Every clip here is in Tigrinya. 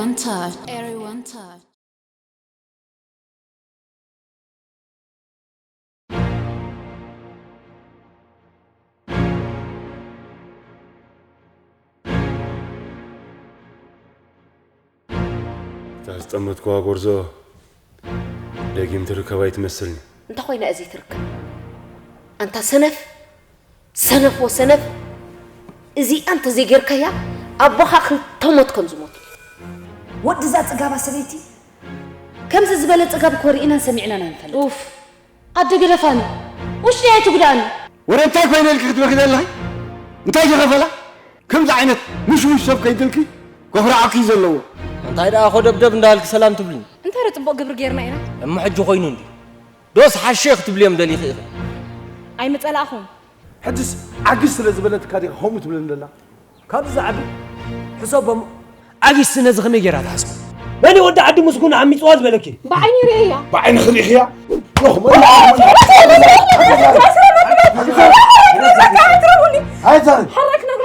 One touch. Everyone touch. እታ ዝጠመትኩዋ ጎርዞ ደጊም ትርከብ ኣይትመስልኒ። እንታይ ኮይና እዚ ትርከብ? ኣንታ ሰነፍ፣ ሰነፍ ወሰነፍ፣ እዚኣ እንተዘይጌርካያ ኣቦኻ ክልተ ሞት ከም ዝሞት። ወድዛ ጽጋባ ሰበይቲ ከምዚ ዝበለ ጽጋብ እኮ ርኢናን ሰሚዕናን ኣይንፈልጥ። ኡፍ፣ ኣደ ገደፋኒ፣ ውሽጢ ኣይትጉዳእኒ። ወረ እንታይ ኮይነ ኢልኪ ክትበኺ ዘለኺ? እንታይ ዝኸፈላ? ከምዚ ዓይነት ምሽውሽ ሰብ ከይድልኪ ጎፍራዕኪ ዘለዎ። እንታይ ደኣ ኮደብደብ እንዳልኪ ሰላም ትብልኒ? እንታይ ረ ጽቡቕ ግብሪ ጌርና ኢና? እሞ ሕጂ ኮይኑ እንዲ ዶስ ሓሼ ክትብልዮም ደሊኺ ኢኺ? ኣይምጸላእኹም። ሕጅስ ዓግስ ስለ ዝበለትካ ዲኻ ከምኡ ትብለኒ ዘላ? ካብዚ ዝዓቢ ሕሰቦ እሞ። ዓግስ ነዚ ከመይ ጌራ ትሓስቦ? መን እዩ ወዲ ዓዲ ምስጉን ዓሚጽዋ ዝበለኪ? ብዓይኒ ርእያ። ብዓይንኺ ርኢኽያ? ኣይዛረብ። ሓራይ ክነግሮ።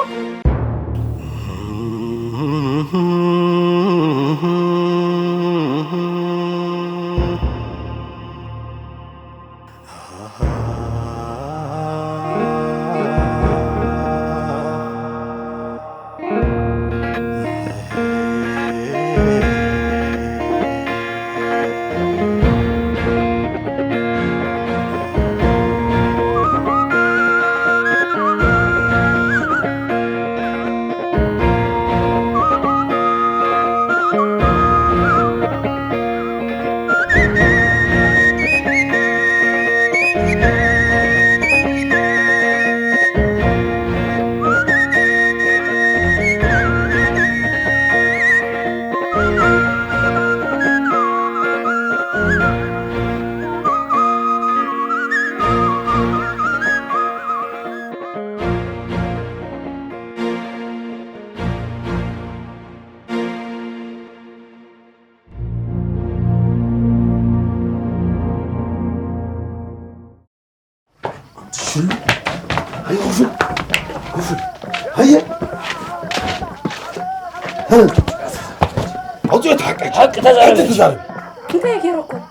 ሽሉ። ሃየ፣ ክፍል። ክፍል። ሃየ። ኣውፅኦ እቲ ሓቂ። ሓቂ ተዛረብ። ሓቂ ተዛረብ። እንታይ ገይረኩም?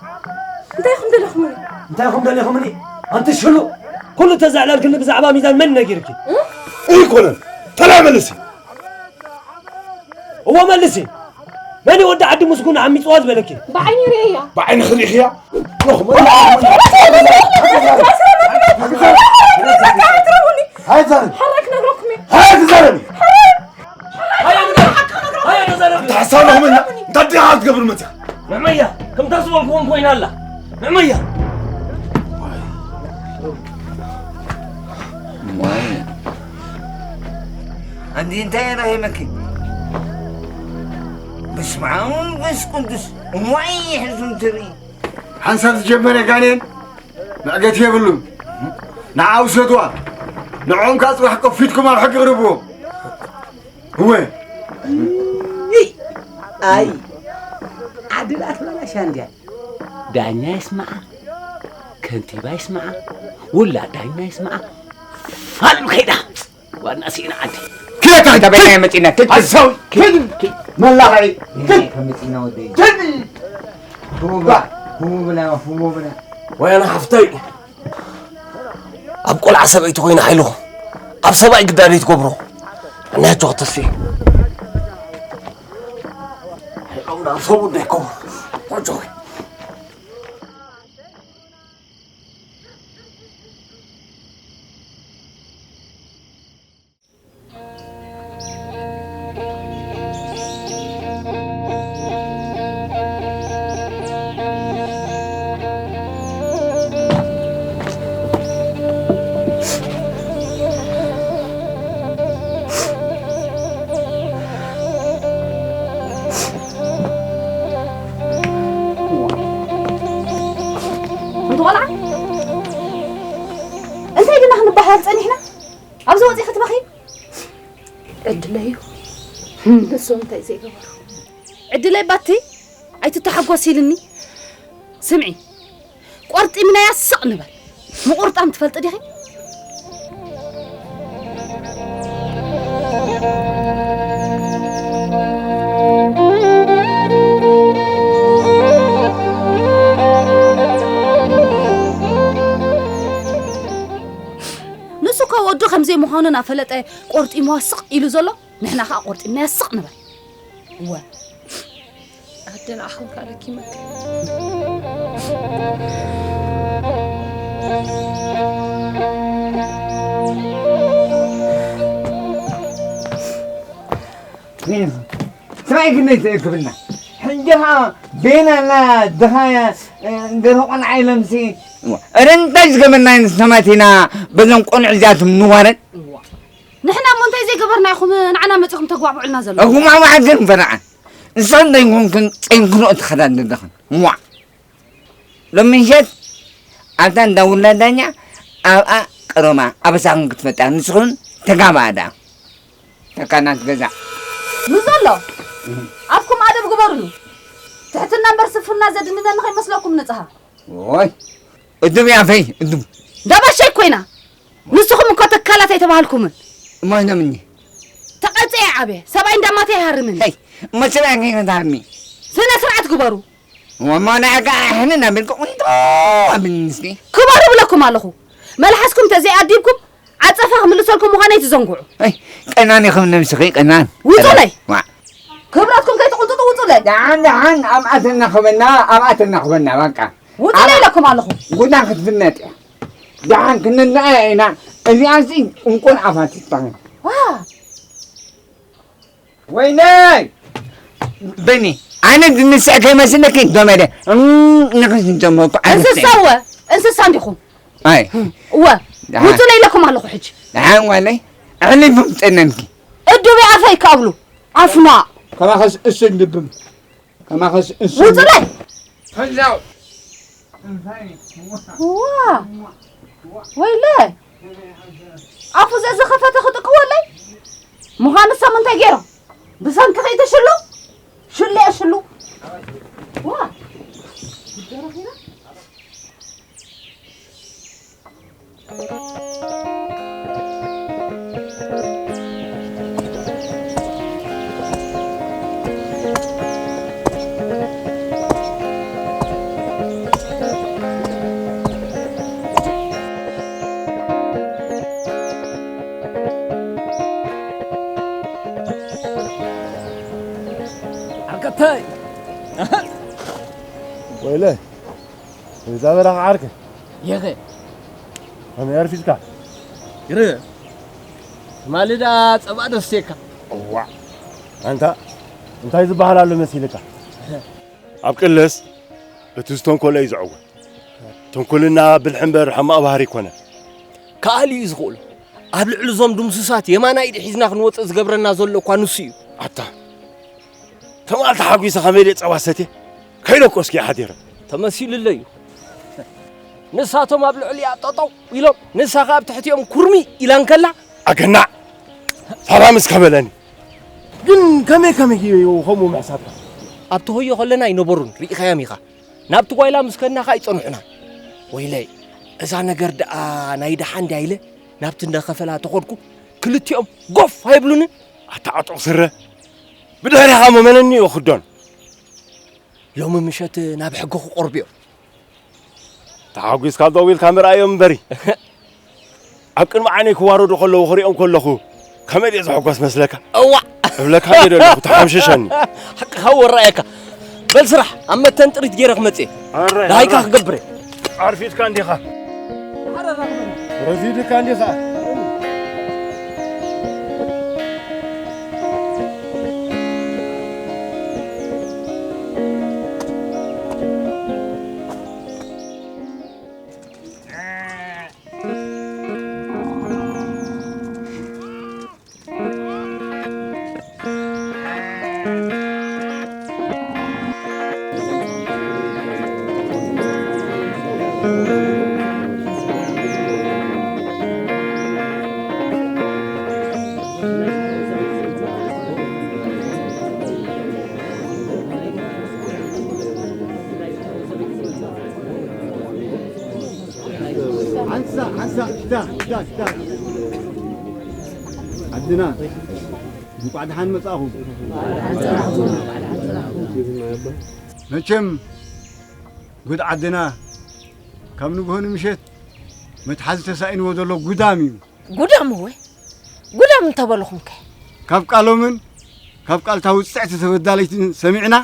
እንታይ ኢኹም ደለኹምኒ? እንታይ ኢኹም ደለኹምኒ? ኣንቲ ሽሉ። ኩሉ ተዛዕላልክኒ ብዛዕባ ሚዛን መን ነጊርኪ? ኣይኮነን። ተላመልሲ። እወ መልሲ። መን እዩ ወዲ ዓዲ ምስጉን ዓሚፅዋ ዝበለኪ? ብዓይኒ ርእያ። ብዓይንኺ ርኢኽያ? ኣይትዛረቢ። ሓራይ ክነግረኩም እየ። ሓራይ ትዛረቢ። ሓራይ! ሓራይ ክነግረኩም እየ። ኣንታ ሓሳብ ነኹም እና እንታይ ዲኻ ክትገብር መፅያ? ንዕመያ ከምታ ዝበልክዎም ኮይና ኣላ። ንዕመያ። ኣንዲ እንታይ ረኺበኪ? በስመ ኣብ ወመንፈስ ቅዱስ። እዋይ ይሕዙን ትርኢ። ሓንሳብ ዝጀመረ ጋኔን መዕገቲ የብሉን። ንዓ ውሰድዋ። ንዕኦም ከዓ ፅባሕ ከፊትኩም ኣብ ሕጊ ቅርብዎም። እወ። ኣይ ዓዲ ደኣ ተበላሽያ እንድያ። ዳኛ ይስምዓ፣ ከንቲባ ይስምዓ፣ ውላድ ዳኛ ይስምዓ። ፋሉ ከይዳ ዋና ስኢና ዓዲ። ክለታ ተበላያ መፂና። ክድ፣ ክድ፣ ሓሳዊ። ክድ፣ ክድ። መላኸዒ። ክድ። ከመፂና ወደይ። ክድ። ህቡ ብላ፣ ህቡ ብላ፣ ህቡ ብላ። ወያነ ሓፍተይ። ኣብ ቆልዓ ሰበይቲ ኮይና ሓይልኹም ኣብ ሰብኣይ ግዳደይ ትገብሮ። እናያቸው ተስፊ ሓይሎም ዳ ሰቡ ደይኮም። ቆጆ። ኣንቲ ቆልዓ፣ እንታይ ድና ክንበሃል ጸኒሕና? ኣብዚ ወጺኺ ትበኺ? ዕድለይ እዩ። ንሶም እንታይ ዘይገበሩ? ዕድለይ ባቲ ኣይትተሓጎስ ኢልኒ። ስምዒ፣ ቆርጢምናያ ስቕ ንበል። ምቑርጣም ትፈልጢ ዲኺ? ወዱ ከም ዘይምዃኑ እናፈለጠ ቆርጢምዋ ስቕ ኢሉ ዘሎ፣ ንሕና ኸኣ ቆርጢምናያ ስቕ ንበል። እወ። ኣደ ንዓኽን ካልኪ መከ። ስራይ ክንደይ ትእክብልና? ሕጂ ኸዓ ቤና ኣላ ድኻያ ገለ ቆልዓ ኢሎምሲ። እረ እንታይ ዝገበርና ንሰማት ኢና በዞም ቆልዑ እዚኣቶም ንዋረድ? ንሕና እሞ እንታይ ዘይገበርና ኢኹም ንዓና መጺኹም ተጓዕብዑልና ዘለኹም? ኣጉማዕማዕ ግን ፈረዓን። ንስኽን እንታይ ኮንክን ጸይንክንኦ ትኸዳ ዘለኽን? እዋእ። ሎሚ ምሸት ኣብታ እንዳ ውላዳኛ ኣብኣ ቀሮማ ኣበሳኽን ክትፈጥያ ንስኽን ተጋባኣ ደኣ። ተካናት ገዛ። ንዘሎ ኣብኩም ኣደብ ግበሩሉ። ትሕትና እምበር ስፍና ዘድንነኒ ከይመስለኩም ንጽሃ። ኦይ እዱም ያፈይ እዱም። ዳባሻይ ኮይና ንስኹም እኮ ተካላት ኣይተባሃልኩምን። እሞ ኢሎምኒ። ተቐጽየ ዓብየ ሰብኣይ እንዳማተ ኣይሃርምን። ሄይ እሞ ሰብኣይ ከይነትሃርሚ። ስነ ስርዓት ግበሩ። ወማና ጋ ሕንን ኣቢልኩ ቁንጦ ኣቢልኒ እስኪ። ክበሩ እብለኩም ኣለኹ። መልሓስኩም ተዘይኣዲብኩም ዓጸፋ ክምልሰልኩም ምዃነይ ትዘንግዑ። ኣይ ቀናን ኢኹም ነብስኺ ቀናን። ውጹለይ። ዋ። ክብረትኩም ከይትቕንጥጡ ውጹለይ። ደሓን ደሓን ኣብኣ ተናኽበና ኣብኣ ተናኽበና በቃ። ውጹለይ ኢለኩም ኣለኹ። ጉዳ ክትፍነጥ እያ። ደሓን ክንረኣያ ኢና። እዚኣሲ እንቁን ኣፋቲትባን። ዋ። ወይነይ በኒ ኣነ ዝንስዕ ከይመስለኪ ገመደ ንክስንጨመኩ እንስሳ እወ እንስሳ እንዲኹም ኣይ እወ ውፁ ለይለኩም ኣለኹ ሕጂ ደሓን ጓለይ ኣሕሊፉ ምፀነንኪ እዱብ ኣፈይ ካብሉ ኣፍና ከማኸስ እሱ ልብም ከማኸስ እሱ ውፁ ለይ ከዛው ዋ ወይለ ኣፉ ዘዝኸፈተ ክጥቅወለይ ምዃኑ ሰብ እንታይ ገይሮም ብሰንኪ ከይተሽሉ ሽሉ እየ ሽሉ ዋ ዓርከተይ ወይለ እዛ በረኻ ዓርከ የኸ ከመይ ኣርፊድካ ይረ ትማሊ ደኣ ጸባ ደስቴካ እዋ ኣንታ እንታይ ዝበሃል ኣሎ መሲልካ ኣብ ቅልስ እቲ ዝተንኮሎ እዩ ዝዕወት ተንኮልና ብልሒ እምበር ሕማቕ ባህሪ ይኮነ ከኣሊ እዩ ዝኽእሎ ኣብ ልዕሊ እዞም ድምሱሳት የማናይ ኢድ ሒዝና ክንወፅእ ዝገብረና ዘሎ እኳ ንሱ እዩ ኣታ ተማል ተሓጒሰ ከመይ ድየ ጸባ ሰትየ ከይደቆስኩ እየ ሓዲረ። ተመሲሉለይ እዩ። ንሳቶም ኣብ ልዕሊኣ ጠጠው ኢሎም ንሳ ከኣ ኣብ ትሕቲኦም ኩርሚ ኢላ እንከላ ኣገናዕ ሰላም እስከ በለኒ። ግን ከመይ ከመይ እዩ ከምኡ ምሕሳብካ? ኣብ ትሆዮ ከለና ኣይነበሩን ርኢኻዮም ኢኻ። ናብቲ ጓይላ ምስ ከድና ከኣ ኣይጸንሑናን። ወይለይ እዛ ነገር ደኣ ናይ ደሓን ድያ ኢለ ናብቲ እንዳ ከፈላ ተኾድኩ ክልቲኦም ጎፍ ኣይብሉንን። ኣታ ዓጡቕ ስረ ብድሕሪኻ እሞ መነኒ እዩ ክኽዶን? ሎሚ ምሸት ናብ ሕጊ ክቐርቡ እዮም። ተሓጒስካ ደው ኢልካ ምርኣዮም እምበሪ። ኣብ ቅድሚ ዓይነይ ክዋረዱ ከለዉ ክሪኦም ከለኹ ከመይ ድየ ዝሕጎስ መስለካ? እዋእ! እብለካ እየ ደለኹ ተሓምሽሸኒ። ሓቅኻ እወ እረኣየካ። በል ስራሕ ኣብ መተን ጥሪት ገይረ ክመጽእ እየ። ደሃይካ ክገብር እየ። ኣርፊድካ እንዲኻ። ረፊድካ እንዲኻ። ሓንሳ ሓንሳ ሽታ ሽታ ሽታ ዓድና እንቋዕ ደሓን መጻእኹም። መቸም ጉድ ዓድና ካብ ንግሆ ንምሸት መትሓዚ ተሳኢንዎ ዘሎ ጉዳም እዩ። ጉዳም እወ፣ ጉዳም እንተበልኹምከ? ካብ ቃሎምን ካብ ቃልታ ውፅዕቲ ተበዳለይትን ሰሚዕና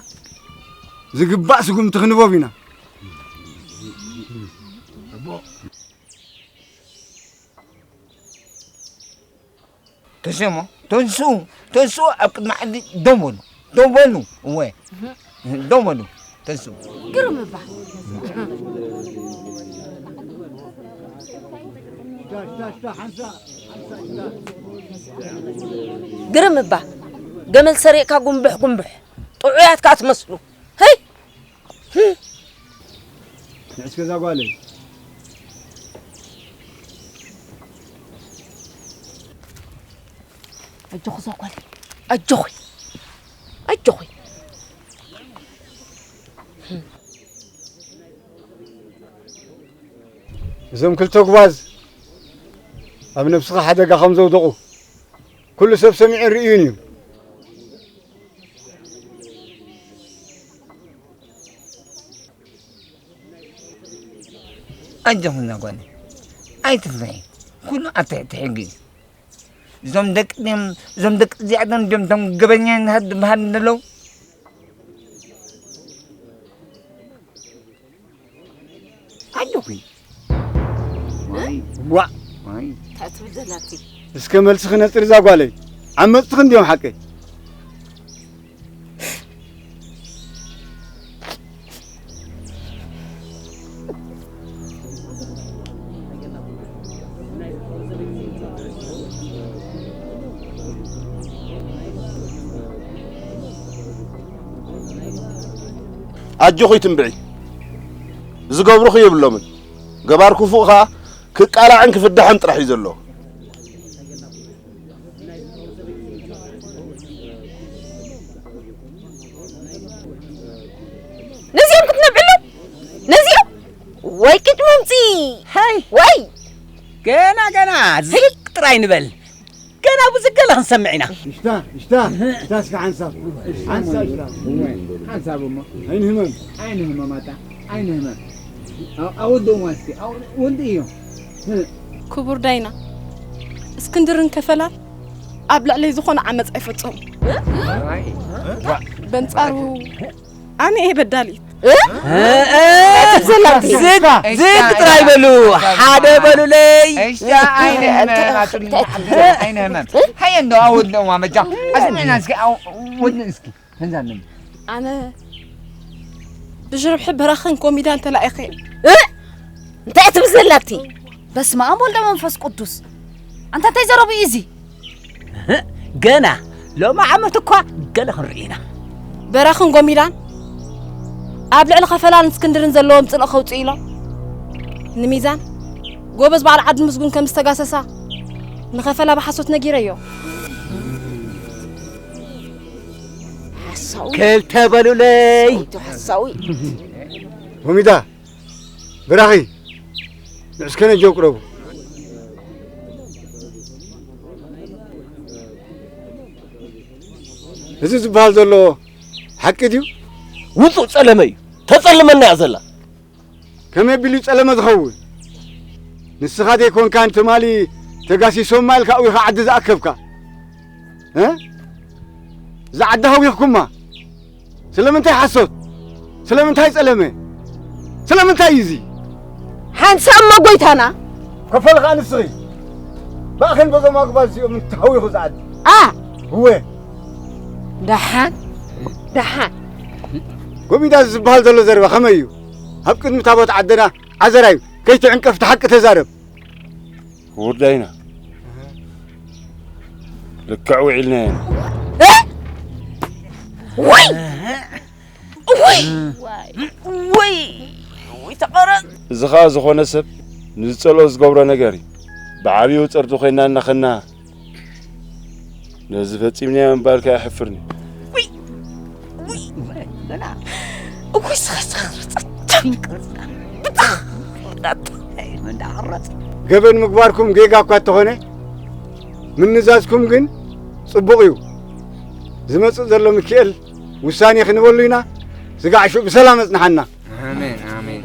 ዝግባእ ስጉምቲ ክንቦም ኢና። ተሰሞ፣ ተንስኡ፣ ተንስኡ፣ ኣብ ቅድሚ ዓዲ ደው በሉ፣ ደው በሉ፣ እወ፣ ደው በሉ፣ ተንስኡ። ግርም እባ። ግርም እባ። ገመል ሰሪቕካ ጉንብሕ ጉንብሕ። ጥዑያት ከኣ ትመስሉ። ሄይ! ንዕስ ገዛ ጓለይ። ኣጆኺ እዛ ጓለይ። ኣጆኺ። ኣጆኺ። እዞም ክልተ ጉባዝ ኣብ ነብስኻ ሓደጋ ከም ዘውደቑ ኩሉ ሰብ ሰሚዑን ርእዩን እዩ። ኣጆኺ እዛ ጓለይ። ኣይትፍርሒ። ኩሉ ኣብ ትሕቲ ሕጊ እዩ። እዞም ደቂ ድዮም፣ እዞም ደቂ እዚኣቶም ድዮም እቶም ገበኛ ንሃድ በሃድ ዘለዉ? ኣጆኺ። ዋይ። ዋእ። ዋይ። እንታይ ትብል ዘላ እቲ? እስከ መልስኺ ነጽሪ እዛ ጓለይ። ዓመጽትኺ እንድዮም ሓቀይ። ኣጆኺ ትንብዒ። ዝገብሩኺ የብሎምን። ገባር ክፉእ ኸኣ ክቃላዕን ክፍዳሕን ጥራሕ እዩ ዘለዎ። ነዚኦም ክትነብዕሎም? ነዚኦም? ወይ ቅጭ መምፂ! ሃይ! ወይ! ገና፣ ገና! ዝቅ ጥራይ ንበል። ገና ብዙሕ ገለ ክንሰምዕ ኢና። እሽታ፣ እሽታ፣ እሽታ እስከ ሓንሳብ። ሓንሳብ እሽታ። ሓንሳብ እሞ። ኣይንህመም። ኣይንህመም ኣታ። ኣይንህመም። ኣው-፣ ኣወደኡዋ እስኪ። ኣው-፣ ወዲ እዮም። ክቡር ዳይና፣ እስክንድርን ከፈላን ኣብ ልዕለይ ዝኾነ ዓመፅ ኣይፈጸሙ። ኣይ። በንጻሩ ኣነ እየ በዳሊት። እ? እ፣ እ፣ እንታይ ትብል ዘላ? ዝግ፣ ዝግ ጥራይ በሉ። ሓደ በሉለይ። እሽታ፣ ኣይነ ህመም፣ ኣቱም፣ ኣይነ ህመም። ሃየ፣ እንደው ኣወድኦም ኣመጃ። ኣስምዕና እስኪ፣ ኣው-፣ ወድን እስኪ። ተንዛንን። ኣነ ብሽርብሒ በራኽን ኮሚዳን ተላኢኸ። እ? እንታይ ትብል ዘላ እቲ? በስመ ኣብ ወልደ መንፈስ ቅዱስ። ኣንታ እንታይ ዘረቡ እዩ እዚ? ገና ሎሚ ዓመት እኳ ገለ ክንርኢ ኢና። በራኽን ጎሚዳን ኣብ ልዕሊ ከፈላን እስክንድርን ዘለዎም ጽልኢ ከውጽኡ ኢሎም፣ ንሚዛን ጎበዝ በዓል ዓዲ ምስጉን ከም ዝተጋሰሳ ንኸፈላ ብሓሶት ነጊረዮ። ሓሳዊ። ክልተ በሉለይ። ሰውቱ ሓሳዊ። ጎሚዳ፣ ብራኺ፣ ንዕስከ ነጀው ቅረቡ። እዚ ዝበሃል ዘሎ ሓቂ ድዩ? ውጹእ ጸለመ እዩ። ተጸልመና እያ ዘላ። ከመይ ኣቢሉ ጸለመ ዝኸውን? ንስኻ ዘይኮንካን ትማሊ ተጋሲሶማ ኢልካ ኣዊኻ ዓዲ ዝኣከብካ? እ? እዛ ዓዲ ሃዊኽኩማ። ስለምንታይ ሓሶት? ስለምንታይ ጸለመ? ስለምንታይ እዩ እዚ? ሓንሳብ እሞ ጎይታና። ከፈል ኸኣ ንስኺ። ብኣኽን በዞም ኣጉባዝ እዚኦም እንተሃዊኹ ዝዓዲ። ኣ! እወ። ደሓን፣ ደሓን። ጎሚዳ ዝበሃል ዘሎ ዘረባ ከመይ እዩ? ኣብ ቅድሚ ታቦት ዓድና ዓዘራዩ ከይትዕንቀፍ እቲ ሓቂ ተዛረብ። ክቡር ዳይና፣ ልክዕ ውዒልና ኢና። እ? ወይ! ወይ! ወይ! ወይ ተቐረጽ! እዚ ኸኣ ዝኾነ ሰብ ንዝጸልኦ ዝገብሮ ነገር እዩ። ብዓቢኡ ጸርቱ ኮይና እናኸና ነዚ ፈጺምናዮ ምባልካ የሕፍርኒ። ውይ! ውይ! እውይ፣ ስኻ፣ ስኻ፣ ስኻ፣ ብጣዕ! እንዳረጽ። ገበን ምግባርኩም ጌጋ እኳ እንተኾነ፣ ምንዛዝኩም ግን ጽቡቕ እዩ። ዝመጽእ ዘሎ ሚካኤል ውሳኔ ክንበሉ ኢና። ስጋዕ ሽዑ ብሰላም ኣጽንሓና። ኣሜን፣ ኣሜን፣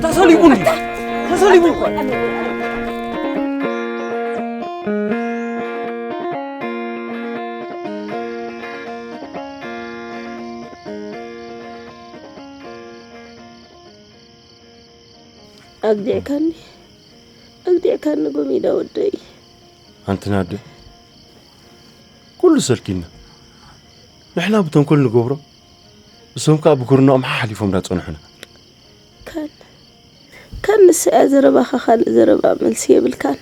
ተሰሊቡ እንዲ ተሰሊቡ እኮ። ኣግዲዕካኒ፣ ኣግዲዕካኒ ጎሚዳ ወደይ። ኣንቲ ናደ፣ ኩሉ ሰልኪና። ንሕና ብተንኮል ንገብሮ፣ እሶም ከኣ ብኩርናኦም ሓሓሊፎም እንዳጸንሑና። ካን፣ ካን ንሳ እያ ዘረባኻ ካልእ ዘረባ መልሲ የብልካን።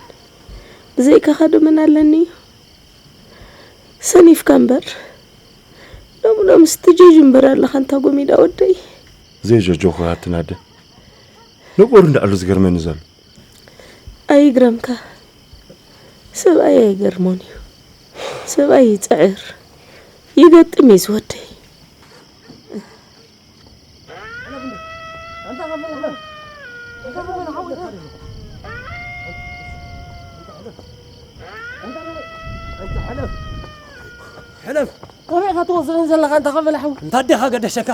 ብዘይካኻ ዶ መን ኣለኒ እዩ? ሰኒፍካ እምበር። ሎሚ ሎምስ ትጀጅ እምበር ኣለኻ ኣንታ ጎሚዳ ወደይ። ዘይጀጀኹ ኣንቲ ናደ። ነገሩ እንዳኣሉ ዝገርመኒ ዘሎ። ኣይግረምካ። ሰብኣይ ኣይገርሞን እዩ። ሰብኣይ ይጽዕር። ይገጥም እዩ ዝወደይ። ሕለፍ። ከመይ ኢኻ ትወስደን ዘለኻ እንተ ኸበለ ሓው? እንታ ኣዴኻ ገደሸካ?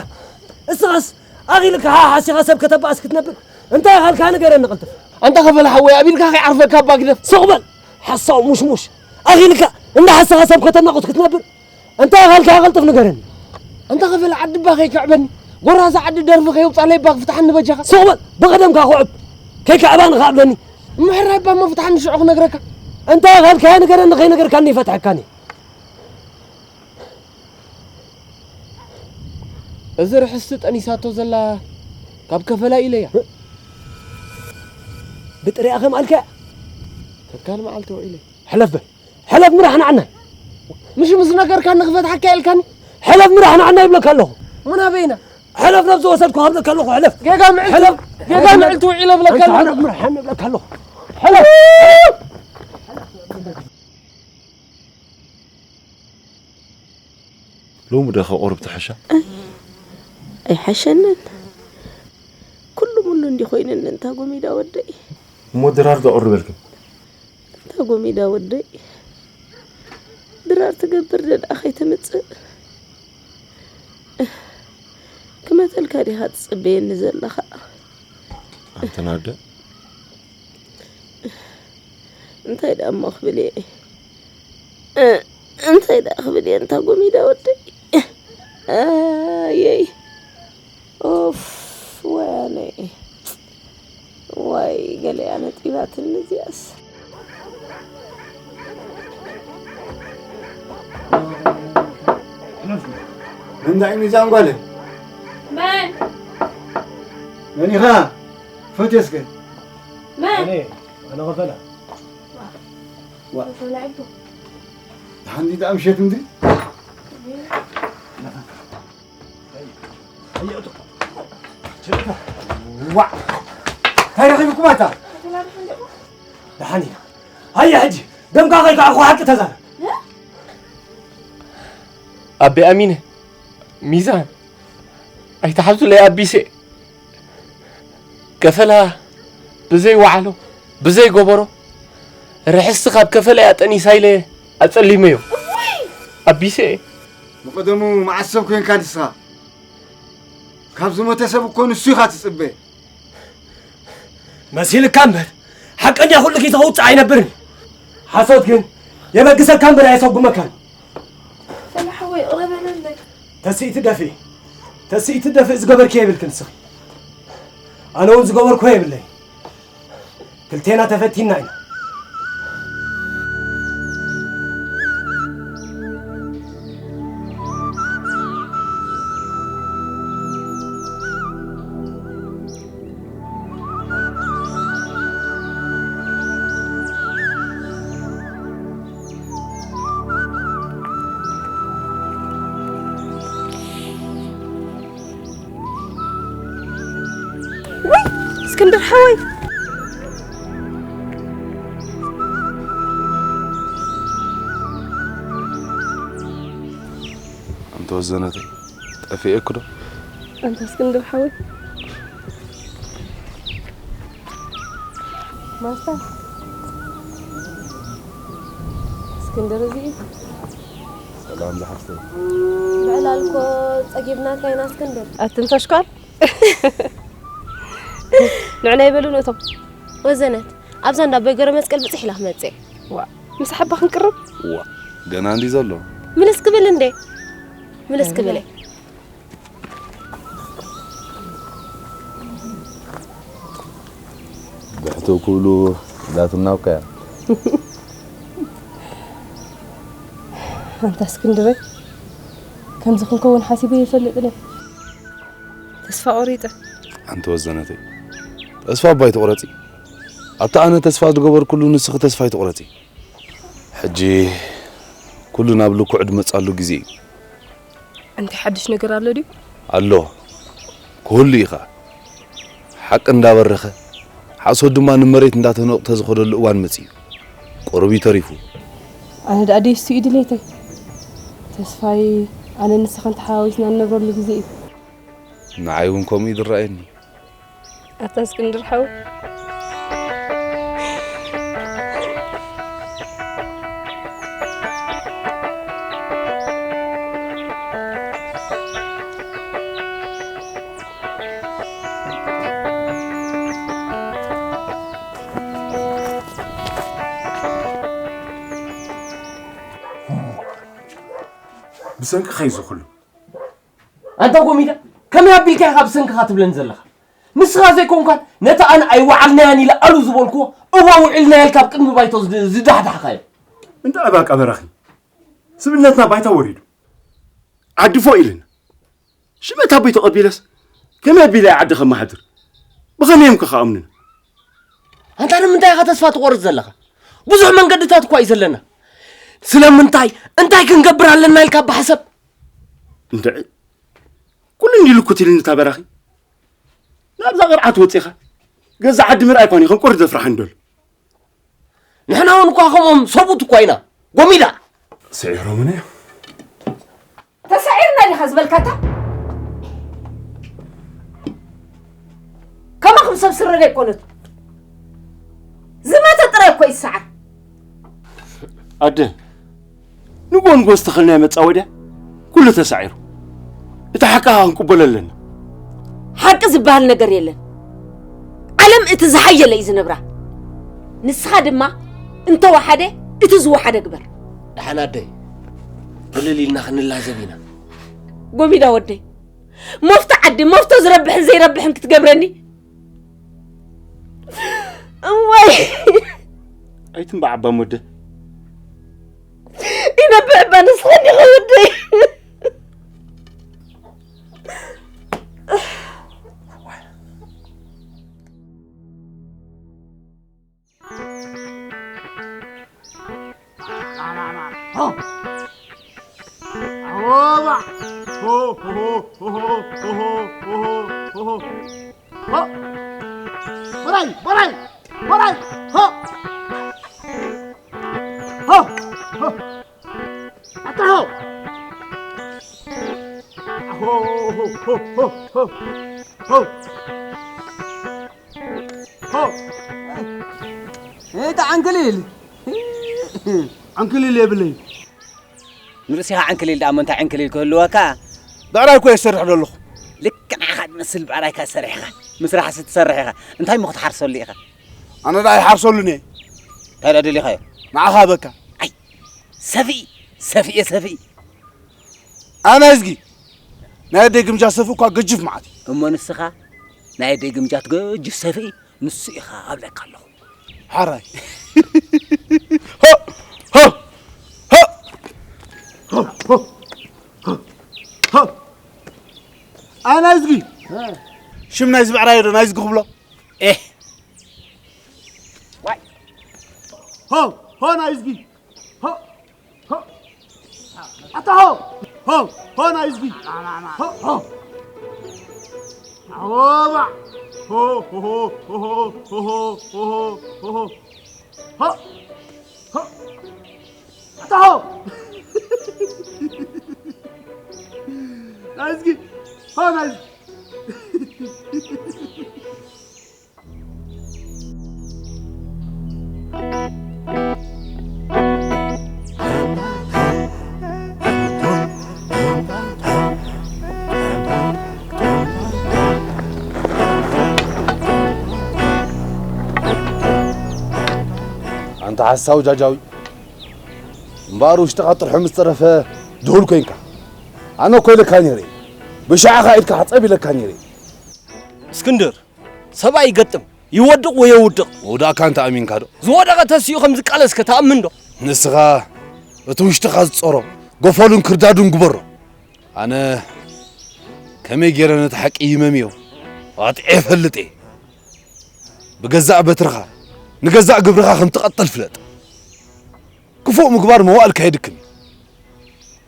እስኻስ ኣኺልካ ሓሲኻ ሰብ ከተባእስ ክትነብር? እንታይ ኢኻ ንገረኒ ቅልጥፍ። ኣንታ ኸበለ ሓወይ፣ ኣቢልካ ከይዓርፈካ እባ ግደፍ። ስቕ በል ሓሳው ሙሽሙሽ። ኣኺልካ እንዳ ሓሰኻ ሰብ ከተናቑት ክትነብር? እንታይ ኢኻ ኢልካ ቅልጥፍ ንገረኒ። ኣንታ ኸበለ ዓዲ እባ ከይክዕበኒ። ጎራዛ ዓዲ ደርፊ ከየውጻለይ እባ ክፍትሓኒ በጃኻ። ስቕ በል ብቐደምካ ክዕብ። ከይክዕባ ንኽዕበኒ። እሞ ሕራይ እባ እሞ ፍትሓኒ ሽዑ ክነግረካ። እንታይ ኢኻ ኢልካዮ ንገረኒ፣ ከይነገርካኒ ይፈትሐካኒ። እዚ ርሕስቲ ጠኒሳቶ ዘላ ካብ ከፈላ ኢለያ። ብጥሪኣ ከም ኣልካ። ከካል መዓልቲ ውዒለ። ሕለፍ በል። ሕለፍ ምራሕ ንዓናይ። ምሽ ምስ ነገርካኒ ክፈትሓካ ኢልካኒ። ሕለፍ ምራሕ ንዓናይ ይብለካ ኣለኹ። ምን ኣበይና? ሕለፍ ነብዚ ወሰድኩ ክብለካ ኣለኹ። ሕለፍ። ጌጋ ምዕልቲ፣ ሕለፍ። ጌጋ ምዕልቲ ውዒለ እብለካ ኣለኹ። ሕለፍ ምራሕ ንብለካ ኣለኹ። ሕለፍ። ሎሚ ዶ ከቑርብ ትሕሻ? ኣይ፣ ኣይሓሸንን። ኩሉ ሙሉ እንዲ ኮይንኒ እንታ ጎሚዳ ወደይ። እሞ ድራር ዶ ኣቕርበልክን? እንታ ጎሚዳ ወደይ። ድራር ትገብር ደኣ ከይትምጽእ። ክመተልካ ዲኻ ትጽበየኒ ዘለኻ? ኣንቲ ናደ። እንታይ ደኣ እሞ ክብል እየ? እ፣ እንታይ ደኣ ክብል እየ? እንታ ጎሚዳ ወደይ። ኣየይ። ኦፍ፣ ወያነይ። ዋይ፣ ገለ እያ ነጢባትኒ እዚኣስ። እንታይ ሚዛን ጓለ? መን? መን ኢኻ? ፈትየስከ? መን? ኣነ፣ ኣነ ኸፈላ። ዋ። ኸፈላ ዕቡ። ሓንቲ ደኣ ምሸት ምድሪ? ዋ። እንታይ ረኺብኩም ኣታ? ደሓን ኢና። ሃየ ሕጂ ደምካ ከይከዓኹ ሓቂ ተዛረብ። ኣቤ ኣሚነ፣ ሚዛን፣ ኣይትሓዙለይ ኣቢሴ። ከፈላ ብዘይ ዋዕሎ፣ ብዘይ ጎበሮ፣ ርሕስቲ ካብ ከፈላ እያ ጠኒሳ ኢለ ኣጸሊመዮ። ኣቢሴ። ብቐደሙ መዓስ ሰብ ኮንካ ንስኻ? ካብ ዝሞተ ሰብ እኮ ንሱ ኢኻ ትጽበ። መሲልካ እምበር፣ ሓቀኛ ኩሉ ግዜ ከውጽእ ኣይነብርን። ሓሶት ግን የበግሰካ እምበር ኣየሰጉመካን። ሰላሕ ሓወይ፣ ይቕረ በለለይ። ተስኢቲ ደፍኢ፣ ተስኢቲ ደፍኢ ዝገበርክዮ የብልክን ንስኺ። ኣነ እውን ዝገበርክዎ የብለይ። ክልቴና ተፈቲና ኢና። ውይ እስክንድር ሓወይ። ኣንተ ወዘነተይ፣ ጠፊኤኩ ዶ? ኣንታ እስክንድር ሓወይ። ማርታ፣ እስክንድር እዚ እዩ። ሰላም ዝሓፍተይ። ብዕላል እኮ ጸጊብናካ ኢና እስክንድር። ኣትም ተሽኳል። ንዕና ይበሉ ነቶም። ወዘነት፣ ኣብዛ እንዳ ኣቦይ ገረ መስቀል ብጽሕ ኢላ ክመጽእ። ዋ፣ ምስ ሓባ ክንቅርብ? ዋ፣ ገና እንዲ ዘሎ። ምልስ ክብል እንዴ? ምልስ ክብል እየ። ብሕተው ክብሉ ላትናውካያ። ኣንታ እስክንድረይ፣ ከምዚ ክንከውን ሓሲበ ይፈልጥን እየ። ተስፋ ቆሪጠ። ኣንቲ ወዘነተይ፣ ተስፋ እባ ኣይትቑረጺ። ኣብቲ ኣነ ተስፋ ዝገበርኩሉ ንስኺ ተስፋ ኣይትቑረጺ። ሕጂ ኩሉ ናብ ልክዑ ዝመጻሉ ግዜ እዩ። እንታይ ሓድሽ ነገር ኣሎ ድዩ? ኣሎ። ክህሉ ኢኻ። ሓቂ እንዳበረኸ፣ ሓሶት ድማ ንመሬት እንዳተነቑተ ዝኸደሉ እዋን መጺኡ። ቁሩብ እዩ ተሪፉ። ኣነ ደኣ ደይሱ እዩ ድሌተይ። ተስፋይ፣ ኣነ ንስኻን ተሓዋዊስና እንነብረሉ ግዜ እዩ። ንዓይ እውን ከምኡ እዩ ዝረኣየኒ። ኣታ እስክንድር ሓው። ብሰንክኻ እዩ እዚ ኩሉ። ኣንታ ጎሚዳ፣ ከመይ ኣቢልካ ኢኻ ብሰንክኻ ትብለኒ ዘለኻ? ንስኻ ዘይኮንካን ነቲ ኣነ ኣይወዓልናያን ኢለ ኣሉ ዝበልኩዎ እዋ ውዒልና ኢልካ ኣብ ቅድሚ ባይቶ ዝድ-፣ ዝዳሕዳሕካዮ። እንዳ ኣባቃ በራኺ፣ ስብእነትና ባይታ ወሪዱ። ዓዲ ፎእ ኢልና። ሽመት ኣቦይ ተቐቢለስ ከመይ ኣቢለ እየ ዓዲ ከመሓድር? ብኸመይ እዮም ከ ክኣምኑና? ኣንታ ንምንታይ ኢኻ ተስፋ ትቖርጽ ዘለኻ? ብዙሕ መንገድታት እኳ እዩ ዘለና። ስለምንታይ? እንታይ ክንገብር ኣለና ኢልካ ብሓሰብ? እንድዒ፣ ኩሉ እንዲሉ ኩት ኢልኒ እታ በራኺ። ናብዛ ቅርዓት ወጺኻ ገዛ ዓዲ ምርኣይ እኳ እዩ ከም ቁሪ ዘፍርሓኒ ደሎ። ንሕና እውን እኳ ከምኦም ሰብኡት እኳ ኢና። ጎሚዳ! ስዒሮምና እዮም። ተሳዒርና ዲኻ ዝበልካታ? ከማኹም ሰብ ስረ ደይኮነት። ዝመተ ጥራይ እኮ ይሰዓር። ኣደ፣ ንግሆ ንግሆ ዝተኸልናዮ መጻወድያ ኩሉ ተሳዒሩ። እቲ ሓቂ ኸኣ ክንቅበሎ ኣለና። ሓቂ ዝበሃል ነገር የለን። ዓለም እቲ ዝሓየለ እዩ ዝነብራ። ንስኻ ድማ እንተወሓደ እቲ ዝወሓደ ግበር። ደሓን ኣደይ፣ ቅልል ኢልና ክንላዘብ ኢና። ጎሚዳ ወደይ፣ መፍቶ ዓዲ፣ መፍቶ ዝረብሕን ዘይረብሕን ክትገብረኒ። እዋይ! ኣይትንባዕ እባ ሞደ። ይነብዕ እባ ንስኻ እንዲኻ ወደይ። ሆ! እታ ዓንክሊል! ዓንክሊል የብለይ። ንርእስኻ ዓንክሊል ደኣ፣ እሞ እንታይ ዕንክሊል ክህልወካ? ብዕራይ እኮ እየ ዝሰርሕ ዘለኹ። ልክዕ ንዓኻ ዝመስል ብዕራይ እካ ትሰርሕ ኢኻ። ምስራሕ ሲ ትሰርሕ ኢኻ። እንታይ እሞ ክትሓርሰሉ ኢኻ? ኣነ ደኣ ኣይሓርሰሉን እየ። እንታይ ደኣ ደሊኻዮ? ንዓኻ በካ። ኣይ፣ ሰፍኢ፣ ሰፍኢ እየ፣ ሰፍኢ። ኣነ እዝጊ፣ ናይ ኣደይ ግምጃ ሰፍኢ እኳ ገጅፍ መዓት እዩ። እሞ ንስኻ ናይ ኣደይ ግምጃ ትገጅፍ ሰፍኢ ንሱ ኢኻ ኣብለካ ኣለኹ። ሓራይ። ሆ! ሆ! ሆ! ሆ! ሆ! ሆ! ኣነ እዝጊ፣ ሽም ናይዚ ብዕራይ ዶ ናይዝጊ ክብሎ? ኤህ! ዋይ! ሆ! ሆ ናይዝጊ! ሆ! ሆ! ኣታ ሆ! ሆ! ሆ ናይዝጊ! ሆ! ሆ! ኣወባ! ሆ! ሆ! ሆ! ሆ! ሆ! ሆ! ኣታ ሆ! ናይዝጊ! ሆ ናይዝጊ! ሓሳዊ ጃጃዊ። እምበኣር ውሽጥኻ ጥርሑ ምስ ተረፈ ድሁል ኮይንካ። ኣነ እኮ ኢለካ ነይረ። ብሻዕኻ ኢድካ ሕጸብ ኢለካ ነይረ። እስክንድር፣ ሰብኣይ ይገጥም፣ ይወድቕ ወይ የውድቕ። መውዳእካ እንተ ኣሚንካ ዶ? ዝወደቐ ተሲኡ ከም ዝቃለስ ከተኣምን ዶ? ንስኻ እቲ ውሽጥኻ ዝጾሮ ጎፈሉን ክርዳዱን ግበሮ። ኣነ ከመይ ገይረ ነቲ ሓቂ ይመምዮ ዋጥዔ እፈልጥ እየ። ብገዛእ በትርኻ ንገዛእ ግብርኻ ከም ትቐጥል ፍለጥ። ክፉእ ምግባር መዋእልካ የድክም እዩ።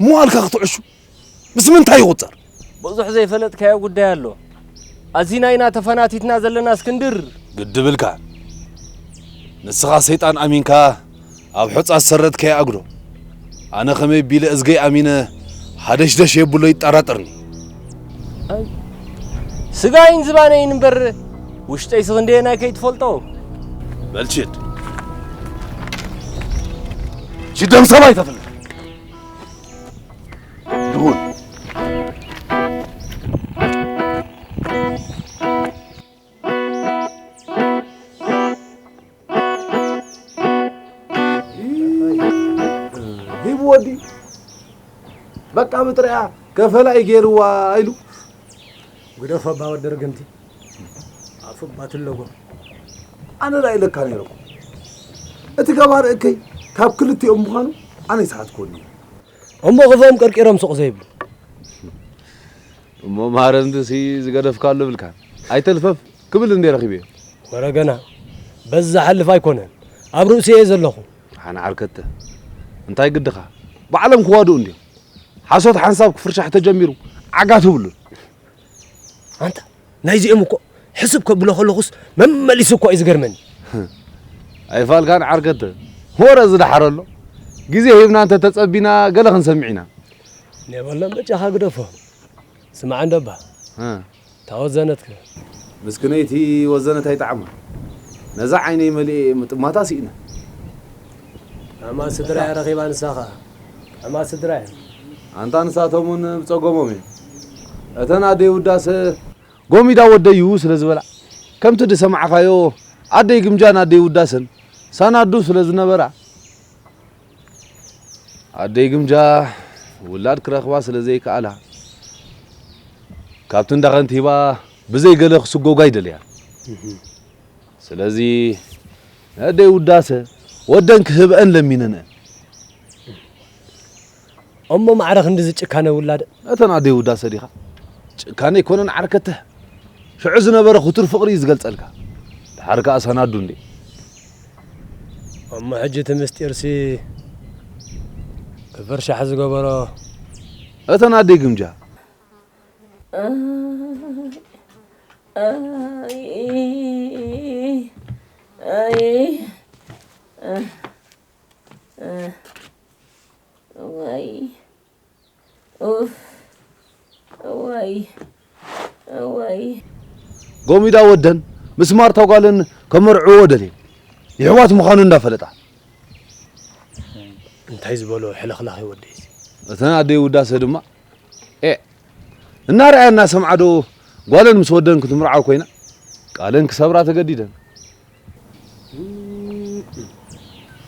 መዋእልካ ክትዕሹ ምስ ምንታይ ይቑጸር? ብዙሕ ዘይፈለጥካዮ ጉዳይ ኣሎ። ኣዚና ኢና ተፈናቲትና ዘለና እስክንድር። ግዲ ብልካ። ንስኻ ሰይጣን ኣሚንካ ኣብ ሑጻ ዝሰረትካዮ ኣጉዶ። ኣነ ከመይ ቢለ እዝገይ ኣሚነ ሃደሽደሽ የብሎ ይጠራጠርኒ። ኣይ፣ ስጋይን ዝባነይን እምበር ውሽጠይ ስኽንደየናይ ከይትፈልጦ። በል ችድ። ችደም ሰብኣይ ተፍለ። ድሁል። ሂቡ ወዲ በቃ ብጥሪያ ከፈላ እዩ ገይርዋ ኢሉ። ግደፎ ኣባ ወዲ ርግምቲ። ኣፉ ኣባ ትለጎ። ኣነ ዳ ኢለካ ነይረ እኮ። እቲ ገባር እከይ ካብ ክልቲኦም ምዃኑ ኣነ ይስሓትኮኒ። እሞ ክፎም ቀርቂሮም ሱቕ ዘይብሉ። እሞ ማረምትሲ ዝገደፍካሉ ብልካ። ኣይተልፈፍ ክብል እንዴ ረኺበዮ። ወረ ገና በዚ ዝሓልፍ ኣይኮነን። ኣብ ርእሲ እየ ዘለኹ። ኣነ ዓርከተ። እንታይ ግድኻ? ባዕሎም ክዋድኡ እንድዮም። ሓሶት ሓንሳብ ክፍርሻሕ ተጀሚሩ ዓጋ ትብሉን። ኣንታ ናይዚኦም እኮ ሕስብ ከብሎ ከለኹስ መመሊሱ እኮ እዩ ዝገርመኒ። ኣይፋልካን ዓርከተ። ወረ ዝደሓረሎ። ግዜ ሂብና እንተ ተጸቢና ገለ ክንሰምዕ ኢና። ኔበሎም በጃኻ ግደፎ። ስማዕ እንዶ እባ። እ። እታ ወዘነትከ? ምስክነይቲ ወዘነት ኣይጠዓማ። ነዛ ዓይነይ መሊኤ ምጥማታ ስኢነ። ኣማ ስድራ እያ ረኺባ ንሳኻ። ኣማ ስድራ እያ። ኣንታ ንሳቶም እውን ብጸገሞም እዮም። እተን ኣደይ ውዳሰ ጎሚዳ ወደዩ ስለ ዝበላ፣ ከምቲ ዝሰማዕኻዮ ኣደይ ግምጃን ኣደይ ውዳሰን ሳናዱ ስለ ዝነበራ፣ ኣደይ ግምጃ ውላድ ክረኽባ ስለ ዘይከኣላ፣ ካብቲ እንዳ ከንቲባ ብዘይ ገለ ክስጎጋ ይደልያ። እህ። ስለዚ፣ ንኣደይ ውዳሰ ወደን ክህብአን ለሚነንአን። እሞ ማዕረ ክንድዚ ጭካነ ውላድ? እተን ኣደይ ውዳሰ ዲኻ? ጭካነ ኣይኮነን ዓርከተ። ሽዑ ዝነበረ ክቱር ፍቕሪ እዩ ዝገልጸልካ። ደሓር ከኣ ሰናዱ እንዴ። እሞ ሕጂ እቲ ምስጢርሲ ክፍርሻሕ ዝገበሮ? እተን ኣደይ ግምጃ። ኣይ፣ ኣይ፣ ኣይ፣ ኣህ፣ ኣህ፣ እዋይ፣ ኡፍ፣ እዋይ፣ እዋይ። ጎሚዳ ወደን ምስ ማርታ ጓለን ከመርዕዎ ደልየን። የሕዋት ምዃኑ እንዳፈለጣ። እንታይ ዝበሎ ሕልኽላኽ እዩ ወደይ እዚ። እተን ኣደይ ውዳሰ ድማ ኤ፣ እናረኣያ እናሰምዓ ዶ ጓለን ምስ ወደን ክትምርዓው ኮይና? ቃለን ክሰብራ ተገዲደን።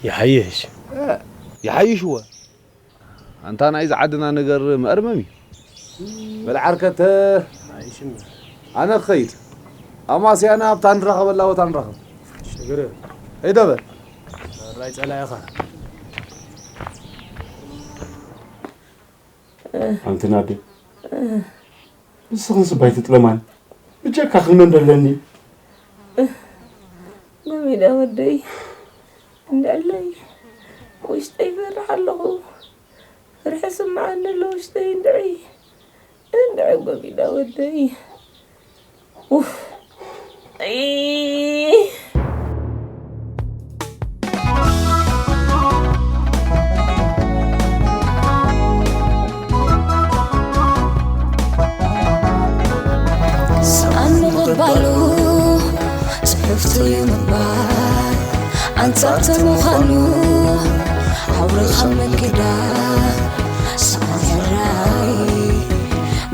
ይሓይሽ። እ፣ ይሓይሽ እወ። ኣንታ ናይዚ ዓድና ነገር መእርመም እዩ። በል ዓርከተ፣ ኣነ ክኸይድ። ኣማስያና ኣብታ ንራኸበላ ቦታ ንራኸብ። ሽግር የለን። ሄደ በል። ራይ ጸላኢኻ። ኣንቲ ናደ፣ ንስኽን ስባይ ትጥለማኒ፣ ብጀካ ክመን ደለኒ? ጎሚዳ ወደይ፣ እንድዕለይ፣ ውሽጠይ ይፈርሕ ኣለኹ። ፍርሒ ስምዓኒ ኣሎ ውሽጠይ፣ እንድዒ፣ እንድዒ ጎሚዳ ወደይ። ኡፍ። እይ። ሰኣን ምቕባሉ ጽሕፍቲ ምባል ኣንጻርቲ ምዃኑ ኣውርኻ ምግዳል ሰኣን ሕራይ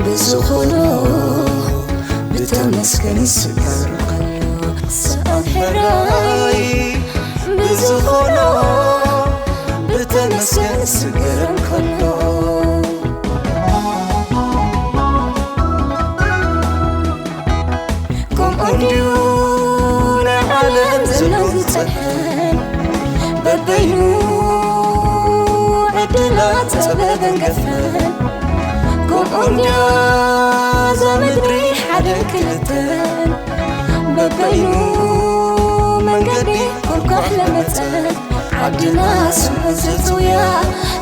ብዝኾኖ ብተመስገን ይስበር ከሎ ሰኣን ሕራይ ዝኾኖ ብተመስገን ስገረም ከሎ ከምኡ እንድዩ ናይ ዓለም ዘሎ ዝጸንሐን በበይኑ ዕድላት ጸበበን ገፈን ከምኡ እንድያ እዛ ምድሪ ሓደን ክልተን በበይኑ መንገዲ ኮልኳሕ ለመጸት ዓድና ስሙ ዘጽውያ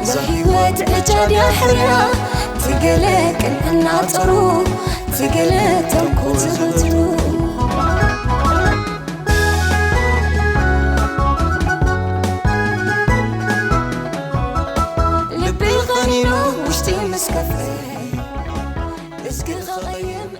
እዛ ህይወት ዕጫ ድያ ሕርያ ትገለ ቅንዕና ጥሩ ትገለ ተንኮል ዘዘውትሩ ልቢ ኸኒኑ ውሽጢ ምስ ከፈ እዝጊ ኸቐይም